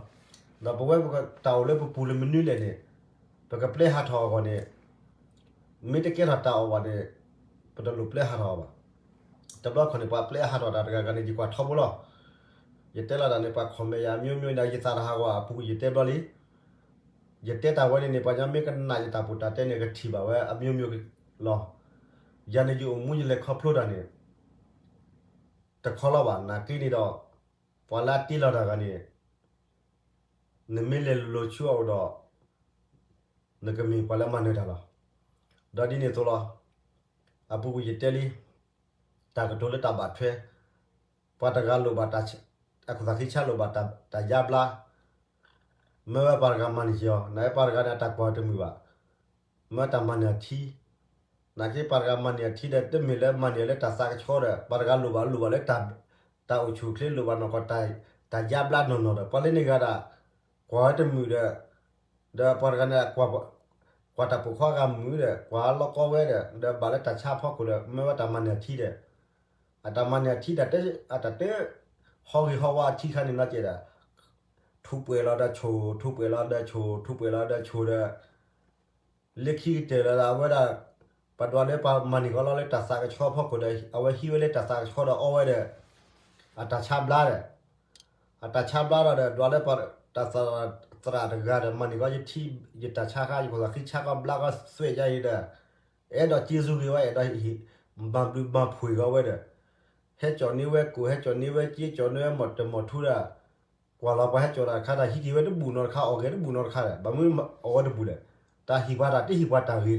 ဒီးပဝဲပတၢ်အိၣ်လၢပပူၤလၢမနုၤလဲၣ်န့ၣ် ပကပျဲဟးထီၣ်အဂီၢ်န့ၣ် မ့ၢ်တကဲထီၣ်တၢ်အီၣ်ဘၣ်န့ၣ် ပတလိၣ်ပျဲဟးထီၣ်အီၤဘၣ်. တဘျီတခီၣ်န့ၣ် ပှၤပျဲဟးထီၣ်တၢ်တဂၤဂၤန့ၣ် ယကွၢ်ထီဘိလီၤ. ယတဲလီၤတၢ်န့ၣ် ပှၤ comment ယၤ မျိုးမျိုး ဒီး ယသးတဟးဂီၤအပူၤ ယတဲဘျီလံ. ယတဲတၢ်ဝဲန့ၣ်န့ၣ် ပှၤကညီမ့ၢ်ကနၣ်ယတၢ်ပူၤတၢ်တဲန့ၣ် ကထံၣ်ဘၣ်ဝဲအ မျိုးမျိုး လီၤ. ယၤန့ၣ်ယအိၣ်မူယလဲၤခီဖျိတၢ်န့ၣ် တခီလီၤဘၣ်. နာ်က့န့ၣ်ဒီး ပှၤလၢအတ့လီၤတၢ်ဂၤန့ၣ် နမ့ၢ်လဲၤလိၤလိၤဆူအအိၣ်ဒီး နကမ့ၢ်ပှၤလၢမၤနၢၤတၢ်လီၤ. ဒီးဒ်န့ၣ်အသိးလီၤ. အပူၤကွံာ်ယတဲလံ, တၢ်ကတိၤလၢတၢ်ဘၣ်ထွဲ, ပှၤတဂၤလိၣ်ဘၣ်တၢ်ဆ, အခိၣ်သးဃံဆါလိၣ်ဘၣ်တၢ်ယါဘျါ, မ့ၢ်ဝဲပှၤတဂၤမၤန့ၢ်က့ၤအီၤ, နာ်က့ပှၤတဂၤန့ၣ် အတၢ်ကွၢ်တမုာ်ဘၣ်, မ့ၢ်တၢ်မၤန့ၢ်အထံ နာ်က့ပှၤတဂၤမၤန့ၢ်အထံဒီး တမ့ၢ်လၢမၤန့ၢ်လၢတၢ်သးကဆှီဒီး ပှၤတဂၤလိၣ်ဘၣ်လိၣ်ဘၣ်လၢ တၢ်အိၣ်ဆူၣ်အိၣ်ချ့လိၣ်ဘၣ်နီၢ်ကီၢ် တၢ်ယါဘျါနီၢ်နီၢ်ဒီး ပှၤလၢန့ၣ်ဂၤဒၣ် ကွၢ်ဝဲတမုာ်ဒီး, ဒီးပှၤတဂၤန့ၣ် ကွၢ်တၢ်ပိာ်ခွါဂၤမုာ်ဒီး ကွၢ်လီၤကီဝဲဒီး ဒီးဘၣ်လၢတၢ်ဆါဖီခိၣ်ဒီး မ့ၢ်ဝဲတၢ်မၤန့ၢ်အထံဒီး အတၢ်မၤန့ၢ်အထံ အတၢ်တ, ဟီဂ့ၤဟီဝါအထံခါန့ၣ်နီၢ်ကဲဒီး ထူးပှဲၤလီၤဒီးဆိၣ်, ထူးပှဲၤလီၤဒီးဆိၣ်, ထူးပှဲၤလီၤဒီးဆိၣ်ဒီး လၢခံကတၢၢ်လီၤဒီး အဝဲဒၣ် ပှၤဒွးလၢပှၤမၤန့ၢ်ကီးလီၤလၢတၢ်သးကဆှီဖီခိၣ်ဒီး အဝဲဟံးဝဲလၢတၢ်သးကဆှီဒီးအီဝဲဒီး အတၢ်ဆါဘျါဒီး အတၢ်ဆါဘျါဒီး ဒွးလၢပှၤတၢ်သရၣ်တဂၤဒီး မၤန့ၢ်ကီးယထံ ယတၢ်ဆါခါ ယခိၣ်သးဃံဆါကီးဘျါကီးသွဲၣ်ယါအံၤဒီး အဲၣ်ဒိးက့ၤစူၤဂ့ၤဝဲ အဲၣ်ဒိး မၤဘျုးမၤဖှ့ၤကီးဝဲဒီး ဟဲကၠီၣ်န့ၢ်ဝဲကိၣ် ဟဲကၠီၣ်န့ၢ်ဝဲက့ ကၠီၣ်န့ၢ်ဝဲမီၢ်တမီၢ်ထူဒီး ကွၢ်လီၤပှၤဟဲကၠီၣ်တၢ်တခါဒီး ဟံးက့ၤဝဲတဘူၣ်နီတခါ အီၣ်က့ၤတဘူၣ်နီတခါဒီး ဘၣ်မနုၤအီၣ်ဝဲတဘူၣ်လဲၣ်. တၢ်ဟ့ၣ်ပှၤတၢ်တဟ့ၣ်ပှၤတၢ်ဂ့ၤဒီး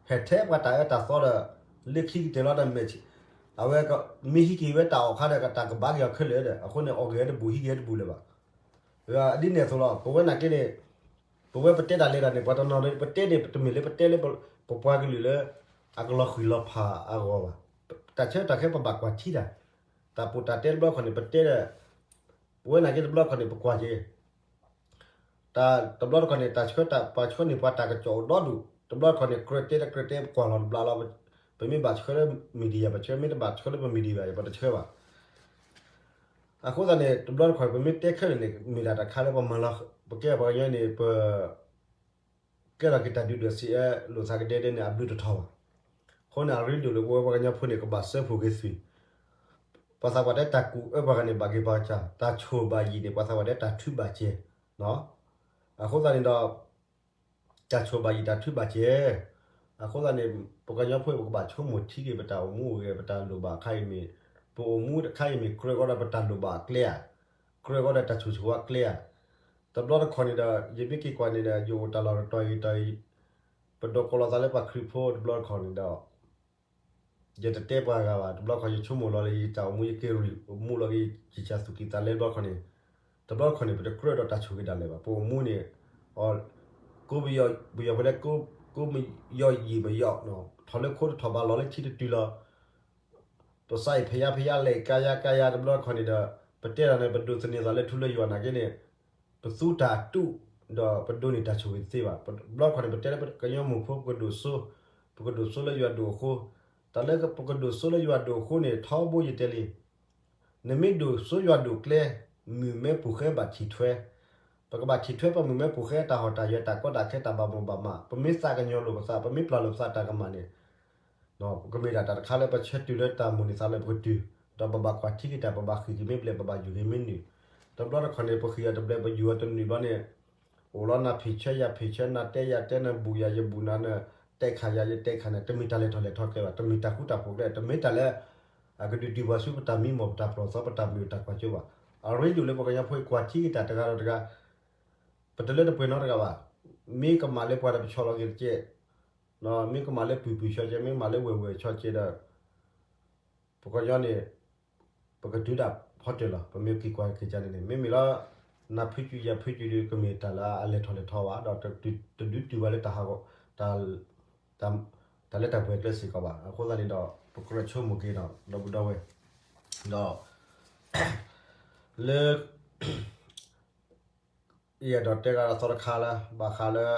ဟဲထဲပှၤတၢ်အၢတၢ်သီဒီး လၢခံကတၢၢ်လီၤဒီး မဲာ်ဆံး အဝဲမ့ၢ်ဟံးက့ၤဝဲတၢ်အီၣ်ခါဒီး တၢ်ကဘၣ်က့ၤအီၤခဲလၢာ်ဒီး အဃိန့ၣ် အီၣ်က့ၤဝဲတဘူၣ် ဟံးက့ၤဝဲတဘူၣ်လၢၤဘၣ်. ဒ်န့ၣ်အသိးလီၤ ပဝဲနာ်က့န့ၣ် ပဝဲပတဲတၢ်လဲၤတၢ်န့ၣ် ပှၤတနီၤန့ၣ် ပတဲန့ၣ် တမ့ၢ်လၢပတဲလၢ ပပှၤကလုာ်လၢ အကလီၤဃံၤလီၤဖးအဂီၢ်ဘၣ်. တၢ်ဆၢတၢ်ခဲပဘၣ်ကွၢ်ထံတၢ်, တၢ်ပိာ်တၢ်တဲတဘျီတခီၣ်န့ၣ် ပတဲဒီး ပဝဲနာ်က့တဘျီတခီၣ်န့ၣ် ပကွၢ်က့ၤ တၢ်တဘျီတခီၣ်န့ၣ် တၢ်ဆှၢတၢ် ပှၤဆှၢန့ၢ်ပှၤတၢ်ကစီၣ်အိၣ်ဒီဒူၣ်, တဘျီတခီၣ်န့ၣ် ကြၢးတဲဒီးကြၢးတဲ ပကွၢ်လီၤတဘျီလီၤ. ပမ့ၢ်ဘၣ်ဆှၢလၢ media ပဆှၢ, မ့ၢ်တဘၣ်ဆှၢလၢပ media ဘၣ် ပတဆှၢဘၣ်. အဃိသတးန့ၣ် တဘျီတခီၣ် ပမ့ၢ်တဲခဲလၢာ်န့ၣ် မ့ၢ်ဒၣ်တၢ်တခါလၢပမၤလီၤ, ပကဲပှၤကညီန့ၣ် ပ ကဲထီၣ်က့ၤတၢ်ဒုၣ်ဒွဲၣ်စံးအၢ လိာ်သးကဒဲဒဲန့ၣ် အဘျုးတထီၣ်ဘၣ်. အဃိန့ၣ် အရ့ဒိၣ်လၢပဝဲပှၤကညီဖိန့ၣ် ကဘၣ်စၢဖှိၣ်က့ၤသွံၣ်, ပှၤသးပှၢ်တဲတၢ်ကူၣ်အၢပှၤဂၤန့ၣ် ဘၣ်က့ၤပှၤကစၢ်, တၢ်ဆိၣ်ဘၣ်ယံာ်န့ၣ် ပှၤသးပှၢ်တဲတၢ်ထုဘၣ်စဲး. အဃိသတးန့ၣ်ဒီး တၢ်ဆိၣ်ဘၣ်ယံာ်တၢ်ထုဘၣ်စဲး, အဃိသတးန့ၣ် ပှၤကညီဖိ ပကဘၣ်ဆိကမိၣ်ထံက့ၤ ပတၢ်အိၣ်မူအိၣ်ဂဲၤ ပတၢ်လိၣ်ဘၣ်အခါအံၤမ့ၢ်, ပအိၣ်မူအခါအံၤမ့ၢ် ကြၢးဃီဒီးပတၢ်လိၣ်ဘၣ်အကျဲဧါ, ကြၢးဃီဒီးတၢ်ဆိၣ်ဆိၣ်ဝါကျဲဧါ. တဘျီတခီၣ်န့ၣ်ဒီး ယမ့ၢ်က့ၤကွၢ်န့ၣ်ဒီး ယအိၣ်တၢ်လီၢ်တတီၤအံၤတတီၤအံၤ, ပဒိးကိးလီၤသးလၢပှၤခရံာ်ဖိတဘျီတခီၣ်န့ၣ်ဒီး ယတတဲပှၤဂၤဘၣ်, တဘျီတခီၣ်ယဆိကမိၣ်လီၤလၢယတၢ်အိၣ်မူ ယက့ၤရ့ၣ်မူလီၤက့ၤ ယကစၢ်သူၣ်ကံၢ်သးလဲတဘျီတခီၣ်န့ၣ်, တဘျီတခီၣ်န့ၣ် ပတကြၢးဒီးတၢ်ဆိၣ်ဂ့ၤဒၣ်လဲာ်ဘၣ်. ပအိၣ်မူန့ၣ် ကိးပယီၤ ပယီၤဖိတဲ ကိးမယီၤယံာ်မယီၤ, ထီၣ်လၢခိတထီၣ်ဘး လီၤလၢထံတတုၤလီၤ. ပသးအံၤဖဲယါဖဲယါလဲၤ ကါယါကါယါ တဘျီတခီၣ်န့ၣ်ဒီး ပတဲဒၣ်န့ၣ် ပဒိးသန့ၤသးလၢထူလၢယွၤနာ်က့န့ၣ် ပသူတၢ်အတူၢ် ဒီးပဒိးန့ၢ်တၢ်ဆိၣ်ဂ့ၤတသ့ဘၣ်. တဘျီတခီၣ်န့ၣ် ပတဲလၢပကညီမိၢ်ဖိ ပကဒိၣ်စိ ပကဒိၣ်စိလၢယွၤဒိၣ်အဃိ, တၢ်လၢပကဒိၣ်စိလၢယွၤဒိၣ်အဃိန့ၣ် ထီဘိယတဲလံ နမ့ၢ်ဒိၣ်စိယွၤဒိၣ်ကျဲ, မုၢ်မဲပူၤဃဲဘၣ်ထံၣ်ထွဲ, ပကဘၣ်ထံၣ်ထွဲပမုၢ်မဲပူၤဃဲ တၢ်ဟီၣ်တၢ်ယၢၤ တၢ်ကီတၢ်ခဲ တၢ်ဘၣ်မိၣ်ဘၣ်မး, ပမ့ၢ်သးကညီၤလိာ်ပသး ပမ့ၢ်ပျၢ်လိာ်ပသးတၢ်ကမၣ်န့ၣ် ပကမ့ၢ်ဒၣ်တၢ်တခါလၢပဆၢတုၤလၢတၢ်မိၣ်န့ၢ်သးလၢပကတုၤ, ဒီးပဘၣ်ကွၢ်ထံက့ၤတၢ် ပဘၣ်ဃံးက့ၤမ့ၢ်ဘျဲၣ် ပဘၣ်ယူၤက့ၤမ့ၢ်နုာ်, တဘျီတခီၣ်န့ၣ် ပဃံးအီၤတဘျဲၣ် ပယူၤအီၤတနုာ်ဘျီန့ၣ် အိၣ်လီၤနၤဖံးဆၢယၤဖံးဆၢ နၤတဲယၤတဲ နဘူၣ်ယၤယဘူၣ်နၤ နတဲခးယၤ ယတဲခးနၤ တမ့ၢ်တၢ်လဲၤထီၣ်လဲၤထီကျဲဘၣ်, တမ့ၢ်တၢ်ဃူတၢ်ဖိးကျဲ, တမ့ၢ်တၢ်လၢ အကဒုးတုၤပှၤဆူပတၢ်မံမီၢ် ပတၢ်ပျီၢ်သီ ပတၢ်မုာ်တၢ်ကွၢ်ကၠိဘၣ်. အရ့ဒိၣ်လၢပှၤကညီဖိအံၤ ကွၢ်ထံက့ၤတၢ်တဂၤဒီးတဂၤ, ပတလၢတပှဲၤနီတဂၤဘၣ်. မ့ၢ်ကမၣ်လၢပှၤဒီးပဆီၣ်လီၤက့ၤတကဲ, မ့ၢ်ကမၣ်လၢပုၢ်ပုၢ်ဆီၣ်ကဲ မ့ၢ်မၤလၢဝဲၢ်ဝဲၢ်ဆီၣ်ကဲဒီး ပှၤကညီန့ၣ် ပကတုၤဒၣ်ဖီတၢၢ်လီၤ. ပမ့ၢ်က့ၤကွၢ်က့ၤကန့ၣ်န့ၣ် မ့မ့ၢ်လၢ နၤဖုးစုယၤဖုးစုဒီး ကမ့ၢ်တၢ်လၢအလဲၤထီၣ်လဲၤထီဘၣ်, ဒီးတဒုးတုၤဘၣ်လၢတၢ်ဟးဂီၤ တၢ်လၢတၢ်ပှဲၤကျဲစ့ၢ်ကီးဘၣ်. အဃိသတးန့ၣ်ဒီး ပကြၢးဆိကမိၣ်က့ၤဒီး ဒီပုၢ်ဒီဝဲၢ် ဒီး လၢ ယအဲၣ်ဒိးတဲဂၤဒီးသီတခါလၢ ဘၣ်ဃးလၢ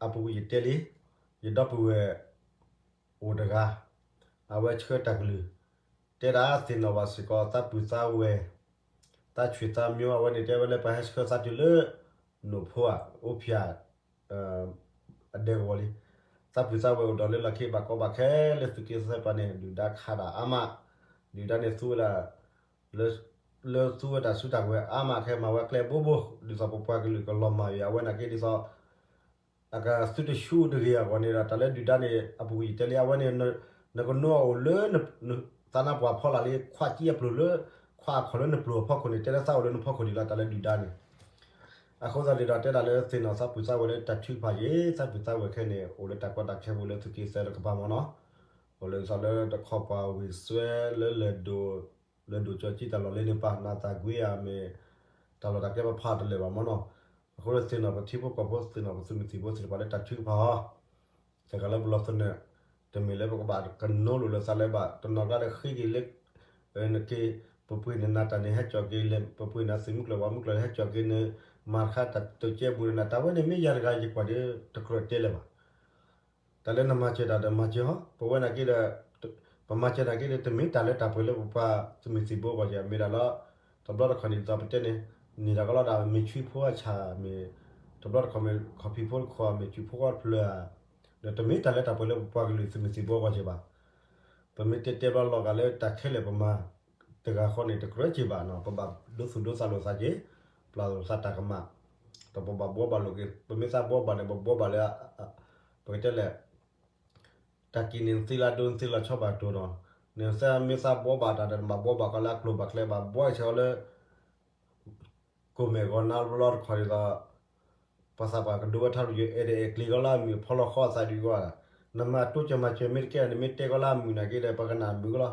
အပူၤကွံာ်ယတဲလံ, ယဒီပုၢ်ဝဲၢ် အိၣ်တဂၤ, အဝဲဆှၢတၢ်ကလုၢ်, တဲဒၣ်သ့ၣ်နီၣ်ဘၣ်စ့ၢ်ကီး သးပုၢ်သးဝဲၢ်, သးဆွေသးမျိုး အဝဲန့ၣ်တဲဝဲလၢပှၤဟဲဆှၢသးတုၤလၢ နိၣ်ဖိဧါ အိၣ်ဖၠၣ် အဒဲကဝီၤလံ, သး သးပုၢ်သးဝဲၢ်အိၣ်ဒီးလၢလီၢ်ခံဘၣ်ကီဘၣ်ခဲလၢသုးက့သၢပၤန့ၣ် ဒုၣ်ဒါခးတၢ်အါမး, ဒုၣ်ဒါန့ၣ်သူဝဲဒၣ် လၢ လၢသူဝဲတၢ်စုတၢ်ကဝဲၤအါမးခဲ မၤဝဲကျဲဘိဘိ, ဒ်သိးပပှၤကလုာ်ကလီၤမၢ်ဝဲအဝဲနာ်က့ဒ်သိး အကသုတဆူတဂ့ၤအဂီၢ်န့ၣ်ဒီး တၢ်လၢဒုၣ်ဒါန့ၣ် အပူၤကွံာ်ယတဲလံ အဝဲန့ၣ် နကနိအအိၣ်လၢ သးနါပှၢ်ဖီလာ်လံ ခွးကံအပျိၢ်လၢ ခွးအခီၣ်လၢနပျိၢ်အဖီခိၣ်န့ၣ် တဲလၢသးအိၣ်လၢနဖီခိၣ်ဒံးလီၤ တၢ်လၢဒုၣ်ဒါန့ၣ်. အဃိသတးန့ၣ်ဒီး တဲဒၣ်လၢသ့ၣ်နီၣ်သးပုၢ်သးဝဲၢ်လၢတၢ်ထုကဖၣ်က့ၤ သးပုၢ်သးဝဲၢ်ခဲန့ၣ် အိၣ်လၢတၢ်ကီတၢ်ခဲပူၤလၢသုးက့သၢတကပၤမ့ၢ်နီၤ, အိၣ်လၢဒ်သိးလၢတခီပှၤဝ့ၢ်စွဲလၢလၢၢ်ဒိၣ် လၢၢ်ဒိၣ်ကၠီကံတၢ်လီၢ်လၢန့ၣ်ပၢ် နးသးကွံအမ့ၢ် တၢ်လီၢ်တၢ်ကျဲပဖးတလၢာ်ဘၣ်မ့ၢ်နီၤ. အဃိလၢသ့ၣ်နီၣ်ပထံဖိကီၢ်ဖိ သ့ၣ်နီၣ်ပသုးမုၢ်သံၣ်ဘိသ့ၣ်တဖၣ်လၢတၢ်ထုကဖၣ်အီၤ တဂၤလၢပလီၢ်သနၢၣ်, တမ့ၢ်လၢပကဘၣ်ကနိလိာ်လၢသးလၢၤဘၣ်, တနီၤကျါဒီးဃ့က့ၤလၢ နက့ၤ ပပှ့ၤနနၤတၢ်န့ၣ်ဟဲကၠီၣ်က့ၤလဲၣ်, ပပှ့ၤနၤသုးမုၢ်ကျၢၢ်ပှၤမုၢ်ကျၢၢ်ဟဲကၠီၣ်က့ၤန မၤတခါတၢ်တိာ်ကဲဘူးနၤ တၢ်ဝဲန့ၣ်မ့ၢ်ယၤတဂၤယကွၢ်ဒီးတကြၢးတဲလၢၤဘၣ်. တၢ်လၢနမၤစၢၤတၢ်ဒီးမၤစၢၤဟီ, ပဝဲနာ်က့ဒီး ပမၤစၢၤနာ်က့ဒီး တမ့ၢ်တၢ်လၢတၢ်ပှဲၤလၢပပှၤသုးမုၢ်သံၣ်ဘိအဂီၢ်က့ၤ မ့ၢ်ဒၣ်လီၤ. တဘျီတခီၣ်န့ၣ်ဒ်သိးပတဲန့ၣ် န့ၢ်တၢ်ကလီဒၣ် မ့ၢ်ဆွံဖိအဆၣ်မ့ၢ် တဘျီတခီၣ်မ့ၢ်ခီၣ်ဖံးဖိတခီၣ် မ့ၢ်စုဖိဃီတဖျၢၣ်ဧါ, ဒီးတမ့ၢ်တၢ်လၢတၢ်ပှဲၤလၢပပှၤကလုာ်သုးမုၢ်သံၣ်ဘိအဂီၢ်က့ၤဘၣ်. ပမ့ၢ်တဲတဲဘျီလီၤဂာ်လၢတၢ်ခဲလၢာ်ပမၤ တဂၤဃီန့ၣ် တကြၢးက့ၤဘၣ်နီၤ, ပဘၣ်ဒိသူၣ်ဒိသးလိာ်သးက့ၤ ပျၢ်လိာ်သးတၢ်ကမၣ်, ဒီးပဘၣ်ဘှီဘၣ်လိာ်က့ၤ ပမ့ၢ်သးဘှီဘၣ်ဒီး ပဘှီဘၣ်လၢ ပကတဲလဲၣ် တၢ်ကံၣ်န့ၣ် နသ့လၢဒိ နသ့လီၤဆီဘၣ်တိၢ်နီၤ, နသးမ့ၢ်သးဘှီဘၣ်တၢ်ဒီး နဘၣ်ဘှီဘၣ်ကီးလၢအကျိၤဘၣ်ကျဲဘၣ် ဘှီဆၢအီၤလၢ ကိၣ်မဲာ်ဂီၤနါဘျီတခီၣ်ဒ်သိး ပှၤသးပှၢ်ကဒိဝဲထါရူယိၤ အဲၣ်ဒိးအဲၣ်ကျ့ၤကီးလၢအမုၢ် ဖီလီၤဃီအသးဒုးကီး, နမၤတိစၢၤမၤစၢၤမ့ၢ်တကဲ နမ့ၢ်တဲကီးလၢအမုၢ်နာ်က့ဒီး ပကနၣ်မုာ်ကီးလီၤ,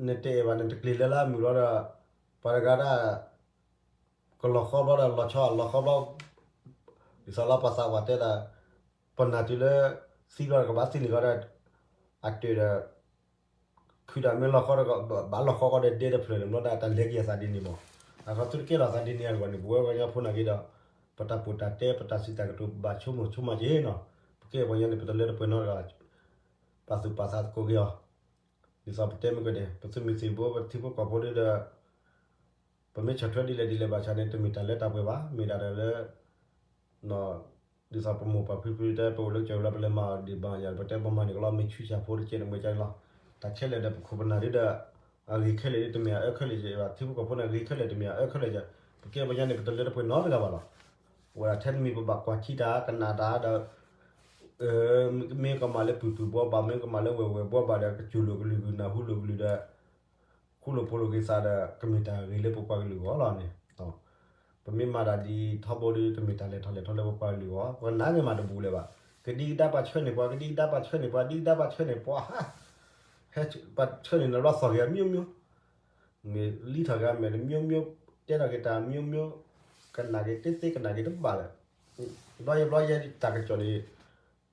နတအဲၣ်ဘၣ် နတကျ့ၤလၢလၢအမုၢ်လီၤဒီး ပှၤတဂၤဒၣ် ကလီၤဃီဘျီဒီး လီၤဆီလီၤဃီဘျီ ဒ်သိးလၢပှၤသးပှၢ်တဲဒၣ် ပနာ်တုၤလၢ သံဘျီဒီးကဘၣ်သံန့ၣ်ကီးဒီး အတၢၢ်ဒီး ခုဒၣ်မ့ၢ်လီၤဃီဒီး ဘၣ်လီၤဃီကီးဒီးဒဲတဖျၢၣ်န့ၣ် ဘျီဒၣ်တၢ်လဲၤက့ၤအသးဒ်န့ၣ်မး, အဃိသုတကဲထီၣ်သးဒ်န့ၣ်အဂီၢ်န့ၣ် ပဝဲပှၤကညီဖိနာ်က့ဒီး ပတၢ်ပီးတၢ်တဲ ပတၢ်စံးတၢ်ကတိၤ ပဘၣ်ဆိကမိၣ်ဆိကမးက့ၤနီၤ, ပကဲပှၤကညီန့ၣ် ပတလၢတပှဲၤနီတဂၤ ပာ်သူၣ်ပာ်သးသကိးက့ၤအီၤ, ဒ်သိးပတဲမ့ၢ်ကဒီး ပသုးမုၢ်သံၣ်ဘိ ပထံဖိကီၢ်ဖိဒီး ပမ့ၢ်ဆီၣ်ထွဲဒ်လဲၣ်ဒ်လဲၣ်ဘၣ်ဆၣ်န့ၣ် တမ့ၢ်တၢ်လၢတၢ်ပှဲၤဘၣ်, မ့ၢ်ဒၣ်ဒီးလၢ ဒ်သိးပမိၢ်ပၢ်ဖံဖုတဲ ပအိၣ်လၢကၠီၤလၢပလဲၤမၤအီၤဒံးဘၣ်ယၤ ပတဲပမၤန့ၣ်ကလီ မ့ၢ်ဆူၣ်ဆၣ်ဖိတကဲန့ၣ် မ့ၢ်ကန့ၣ်လီၤ, တၢ်ခဲလၢာ်ဒီးပခိၣ်ပနၢ်ဒ်ဒီး အဂ့ၤခဲလၢာ်ဒ်တမ့ၢ်အအၢခဲလၢာ်ဘၣ်, ထံဖိကီၢ်ဖိန့ၣ် အဂ့ၤခဲလၢာ်တမ့ၢ်အအၢခဲလၢာ်, ပကဲပှၤကညီန့ၣ် ပတလၢတပှဲၤနီတဂၤဘၣ်လီၤ, ဝဲဒၣ်ထဲတမံၤပဘၣ်ကွၢ်ထံတၢ် ကနၣ်တၢ်ဒီး မ့ၢ်ကမၣ်လၢပုၢ်ပုၢ်ဘှီဘၣ် မ့ၢ်ကမၣ်လၢဝဲၢ်ဝဲၢ်ဘှီဘၣ်ဒီး ကစူၢ်လိာ်ကလုာ်ကလုာ် နၢ်ဟူလိာ်ကလုာ်ဒီး ဃူလိာ်ဖိးလိာ်က့ၤသးဒီး ကမ့ၢ်တၢ်ဂ့ၤလၢပပှၤကလုာ်အဂီၢ်လီၤန့ၣ်, ပမ့ၢ်မၤတၢ်ဒ်ထီဘိဒီး တမ့ၢ်တၢ်လဲၤထီၣ်လဲၤထီလၢပပှၤကလုာ်အဂီၢ်, ပကနၣ်ဂ့ၤမးတဘူးလၢၤဘၣ်, ကဒံကဒါပာ်ဆှၢန့ၢ်ပှၤ ကဒံကဒါပာ်ဆှၢန့ၢ်ပှၤ ဒံကဒါပာ်ဆှၢန့ၢ်ပှၤ, ဟဲပာ်ဆှၢန့ၢ်နဘျီသီၣ်ဂ့ၤအမျိုးမျိုး, မ့ၢ်လံထီၣ်ဂ့ၤအမဲာ်တမျိုးမျိုး, တဲထီၣ်က့ၤတၢ်မျိုးမျိုး, ကနၣ်က့ၤတသ့ကနၣ်က့ၤတဘၣ်လၢၤ, ဘျီယဲဘျီယဲတၢ်ကစီၣ်န့ၣ်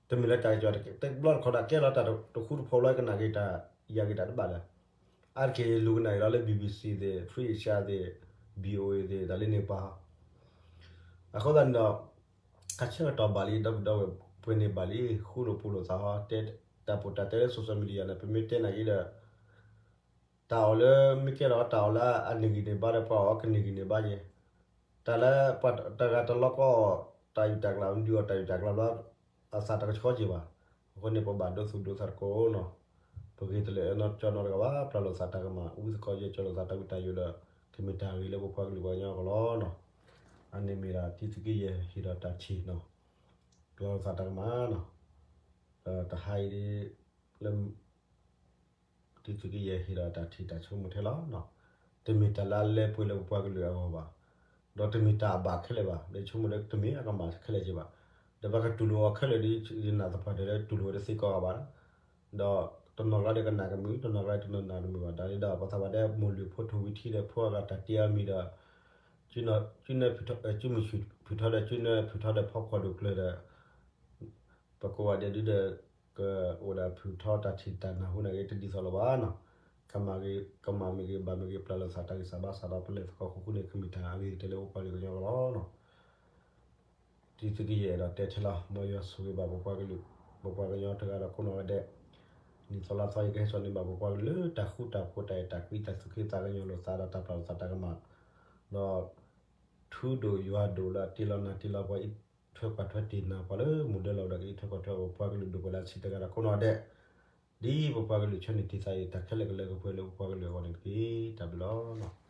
တမ့ၢ်လၢတၢ်ကစီၣ်တဘျီတခီဒီး ကဲလီၤတၢ်တဃူတဖိးဘျီ ကနၣ်က့ၤတၢ်ယၤက့ၤတၢ်တဘၣ်လၢၤ, အါတက့ၢ်လူၤကနၣ်က့ၤလီၤလၢ BBC သ့ၣ် Free Asia သ့ၣ် VOA သ့ၣ် တၢ်လၢန့ၣ်ပှၤ, အဃိသတးန့ၣ်ဒီး အဆၢကတီၢ်ဘၣ်လံ ဒီပုၢ်ဒီဝဲၢ်ပှဲၤန့ၢ်ဘၣ်လံ ဃူလိာ်ဖိးလိာ်သးဟီ တဲတၢ်ပီးတၢ်တဲလၢ social media န့ၣ် ပမ့ၢ်တဲနာ်က့ဒီး တၢ်အီၣ်လၢမ့ၢ်ကဲထီၣ်တၢ်အီၣ်လၢအန့ၢ်ဂံၢ်န့ၢ်ဘါဒီး ပှၤအီၣ်ကန့ၢ်ဂံၢ်န့ၢ်ဘါယဲ, တၢ်လၢပှၤတဂၤတလီကီအီၣ်တၢ်အုၣ်တၢ်ကျၢၤ ဒုးအီၣ်တၢ်အုၣ်တၢ်ကျၢၤဘျီ အသးတကဆှီက့ၤဘၣ်, အဃိန့ၣ် ပဘၣ်ဒိသူၣ်ဒိသးတကိးနီၤ, ပဂ့ၤတလၢာ်အၢနီတကၠီနီတဂၤဘၣ် ပျၢ်လိာ်သးတၢ်ကမၣ် ဝံသကိးယဲၢ်ကၠီလိာ်သးတၢ်ဝံတၢ်ယိာ်ဒီး ကမ့ၢ်တၢ်ဂ့ၤလၢပပှၤကလုာ်ပှၤကညီအဂီၢ်လီၤနီၤ, အန့ၣ်မ့ၢ်ဒၣ်တံသုးက့ယဲၢ်ဟ့ၣ်ဒီးတၢ်ထံၣ်နီၤ, ပျၢ်လိာ်သးတၢ်ကမၣ်နီၤ, ဒီးတဟါအံၤဒ် လၢ တံသုးက့ယဲၢ်ဟ့ၣ်ဒီးတၢ်ထံၣ်တၢ်ဆိကမိၣ်ထဲလီၤ, တမ့ၢ်တၢ်လၢအလၢပှဲၤလၢပပှၤကလုာ်အဂီၢ်ဘၣ်, ဒီးတမ့ၢ်တၢ်အဘၣ်ခဲလၢာ်ဘၣ်, ဒီးဆိကမိၣ်ဒီးတမ့ၢ်အကမၣ်ခဲလၢာ်က့ဘၣ်, ဒီးပှၤကတူၢ်လိာ်အီၤခဲလၢာ်ဒီး ယနာ်သပှၢ်တၢၢ်လၢတူၢ်လိာ်ဝဲတသ့ကီးဂၤဘၣ်, ဒီးတနီၤကျါဒီးကနၣ်ကမုာ် တနီၤကျါတနီၤနၢ်တမုာ်ဘၣ်, တၢ်ဒ်ဒီးပှၤသးပှၢ်ဒီးမိၢ်လုၢ်ဖိထိၣ်ဝံၤထံဒီးဖိအဂၤတၢ်တ့အီၤမံၤဒီး ကၠုမုၢ်ဆူၣ်ဖုထီဒီးကၠုနၢဖုထီဒီးဖီခိၣ်ဒိၣ်ကျၢၤဒီး ပကိးဂၤဒဲးဒုဒီး ကအိၣ်ဒၣ်ဖုထီတၢ်ထံၣ်တၢ်နၢ်ဟူနာ်က့ တဒ်သိးလၢၤဘၣ်နီၤ, ကမၣ်ဂ့ၤ ကမၣ်မ့ၢ်ဂ့ၤ ဘၣ်မ့ၢ်ဂ့ၤ ပျၢ်လိာ်သးတၢ်ဂံၢ်စၢ်ဘါစၢ်ဒီး ပလဲၤသကိးဃူဃူန့ၣ် ကမ့ၢ်တၢ်အဂ့ၤကတၢၢ်လၢပပှၤကလုာ်ကညီအဂီၢ်လီၤနီၤ. တံသုးက့ယဲၢ်အဲၣ်ဒိးတဲထဲလီၤ မ်ယွၤဆိၣ်ဂ့ၤဘၣ်ပပှၤကလုာ် ပပှၤကညီတဂၤဒီးကိးနီၢ်ဂၤဒဲး, နံၣ်သီလါသီယကဟဲစိာ်န့ၢ်ဘၣ်ပပှၤကလုာ်လၢ တၢ်ဃူတၢ်ဖိးတၢ်အဲၣ်တၢ်ကွံ တၢ်သူၣ်က့သးကညီၤလိာ်သးဒီးတၢ်ပျၢ်လိာ်သးတၢ်ကမၣ်, ဒီး ထူဒိၣ်ယွၤဒိၣ်လၢအတ့လီၤနၤတ့လီၤပှၤအံၤ ထွဲကွၢ်ထွဲတ့ၢ်နၤ ပှၤလၢမူၤဒၢလီၤဒီး ကဟ့ၣ်ထွဲကွၢ်ထွဲပပှၤကလုာ်ဒိၣ်ပှၤလၢအဆံးတဂၤဒီးခိၣ်နီၣ်ဒဲး, ဒ်ပပှၤကလုာ်ဆၢန့ၢ်တ့ၢ်သးအံၤ တၢ်ခဲလၢာ်ကလဲၤကပှဲၤလၢပပှၤကလုာ်အဂီၢ်န့ၣ်တက့ၢ်. တၢ်ဘျုးလီၤ.